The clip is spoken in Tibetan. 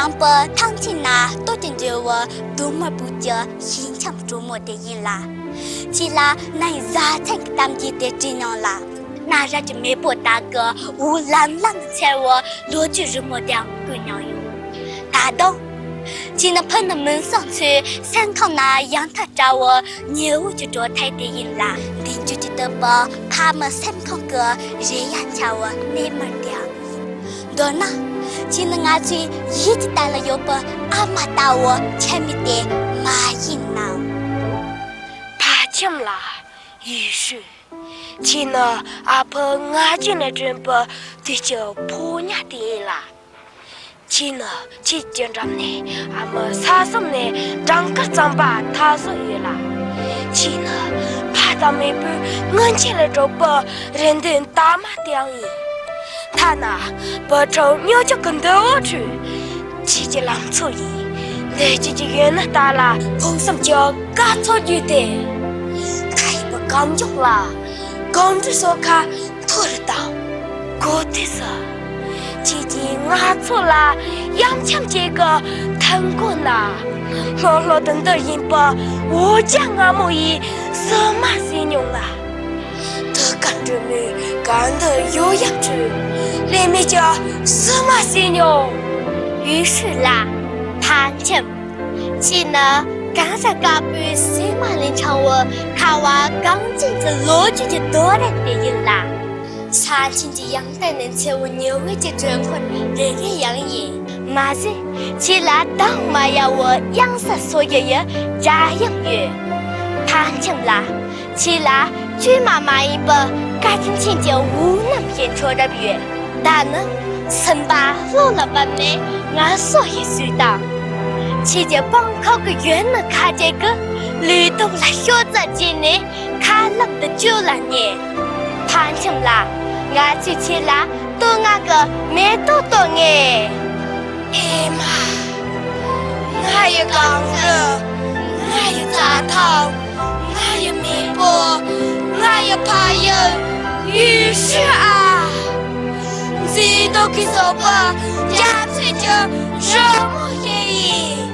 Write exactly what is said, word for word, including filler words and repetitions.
ནང་པའི་ཐང་ཆེན་ན་སྟོད་ཀྱི་འགྱུར་བ་རྡོ་དམར་བོད་ཀྱི་ཞི་འཆམ་སྤྲོ་མོ་དེ་ཡིན་ལ། ཁྱེད་ལ་གནའ་བོའི་བཟའ་ཚང་གི་གཏམ་རྒྱུད་དེ་བྲིས་མྱོང་ལ། གནའ་རབས་ཀྱི་མེས་པོ་དག་གི་འུར་ལམ་ལམ་འཚེར་བའི་ལོ་རྒྱུས་རི་མོ་དེའང་བཀོད་མྱོང་ཡོད། ད་དུང་། ཁྱེད་ནི་ཕུ་ནུ་མུན་སེལ་མཚོའི་སེམས་ཁམས་ན་ཡང་ཐག་བྲལ་བའི་ཉི་འོད་ཀྱི་སྒྲོན་ཐིག་དེ་ཡིན་ལ། འདས་འབྱོར་གྱི་དུས་པའི་ཕ་མའི་སེམས་ཁམས་ཀྱི་རེ་ཡ་འཆའ་བའི་གནས་མལ་དེའང་ཡིན། མདོར་ན། ཁྱེད་ནི་ང་ཚོའི་ཡིད་ཀྱི་གཏིང་ལ་ཡོད་པའི་ཨ་མ་ལྟ་བུའི་ཁྱིམ་མི་དེ་མ་ཡིན་ནམ། ཕ་ཁྱིམ་ལགས། ཡེ་ཤུ། ཁྱེད་ནི་ཨ་ཕའི་མངལ་རྒྱུད་ནས་བྱོན་པའི་དུས་ཀྱི་ཕོ་ཉ་དེ་ཡིན་ལ། ཁྱེད་ནི་ཁྱེད་ཀྱི་འགྲམ་ནས་ཨ་མའི་ས་གསུམ་ནས་བྲང་ཁར་བརྩམས་པ་མཐའ་བཟོ་ཡོད་ལ། ཁྱེད་ནི་ཕ་དང་མེས་པོའི་སྔོན་ཆད་ལས་གྲུབ་པའི་རེ་འདུན་དག་མ་དེའང་ཡིན། ཐ་ན་བུ་ཕྲུག་སྨྱོ་ཆུང་གི་འདུ་བོ་ཁྲོད། ཁྱེད་ཀྱི་ལང་ཚོ་ཡིས་འདས་རྒྱུ་ཅིག་ཡོད་ན་ལྟ་ལ། ཕུགས་བསམ་གྱི་དགའ་ཚོར་རྒྱུ་སྟེ། མཐའ་ཡས་པའི་གངས་ལྗོངས་ལ་གངས་འབྲུ་སོ་ཁ་མཐོ་རུ་བཏང་། གོ་ཐོས་སུ། ཁྱེད་ཀྱིས་ང་ཚོ་ལ་ཡང་འཆམ་བྱེད་ཀྱི་ཐང་མགོ་ན། ལྷོད་ལྷོད་དུ་འདུར་བཞིན་པའི་འོ་བརྒྱལ་སྔ་མོ་ཡི་བསུ་མ་ཟིན་མྱོང་ལ། དུ་ཀ་འགྲོ་མོའི་གང་འདུལ་ཡོ་ཡབ་ཁྲོད། ལས་མེད་ཀྱི་བསུ་མ་ཟིན་མྱོང་། ཡེ་ཤུ་ལགས། ཕ་ཁྱིམ། ཁྱེད་ནི་གང་ཟག་དཀར་པོའི་སེམས་ལས་འཆང་བའི་ཁ་བ་གངས་ཅན་གྱི་ལོ་རྒྱུས་ཀྱི་རྡོ་རིང་དེ་ཡིན་ལ། ས་ཆེན་གྱི་ཡང་སྟེང་ནས་འཚེར་བའི་ཉི་འོད་ཀྱི་སྒྲོན་འཁོར་རེ་རེ་ཡང་ཡིན། མ་ཟད། ཁྱེད་ལ་གདངས་མ་ཡལ་བའི་གཡང་ས་སོ་བརྒྱད་ཡི་སྒྲ་དབྱངས་ཡོད། ཕ་ཁྱིམ་ལགས། ཁྱེད་ལ་བཅོས་མ་མ་ཡིན་པའི་བཀའ་དྲིན་ཆེན་གྱི་འོད་སྣམ་ཞིག་འཕྲོ་རབ་ཡོད། ད་ནི་སེམས་པ་ལྷོད་ལ་བབས་ནས་ངལ་གསོ་ཞིག་གསོས་དང་། ཁྱེད་ཀྱི་པང་ཁོག་གི་ཡུལ་ནི་ཁ་བྱེད་ཀྱི་ལུས་སྟོབས་ལ་ཤོ་ཙ་བྱས་ནས་ཁ་ལག་ཏུ་བཅོས་ལ་ཉེ། ཕ་ཁྱིམ་ལགས། ང་ཚོས་ཁྱེད་ལ་བསྟོད་བསྔགས་ཀྱི་མེ་ཏོག་གཏོར་ངེས། ཨེ་མ། ང་ཡི་གངས་རི། ང་ཡི་རྩྭ་ཐང་། ང་ཡི་མེས་པོ། ང་ཡི་ཕ་ཡུལ་ཡེ་ཤུ་ཨ། མཛེས་སྡུག་གིས་བཟོས་པའི་རྒྱ་མཚོའི་རི་མོ་ཞིག་ཡིན།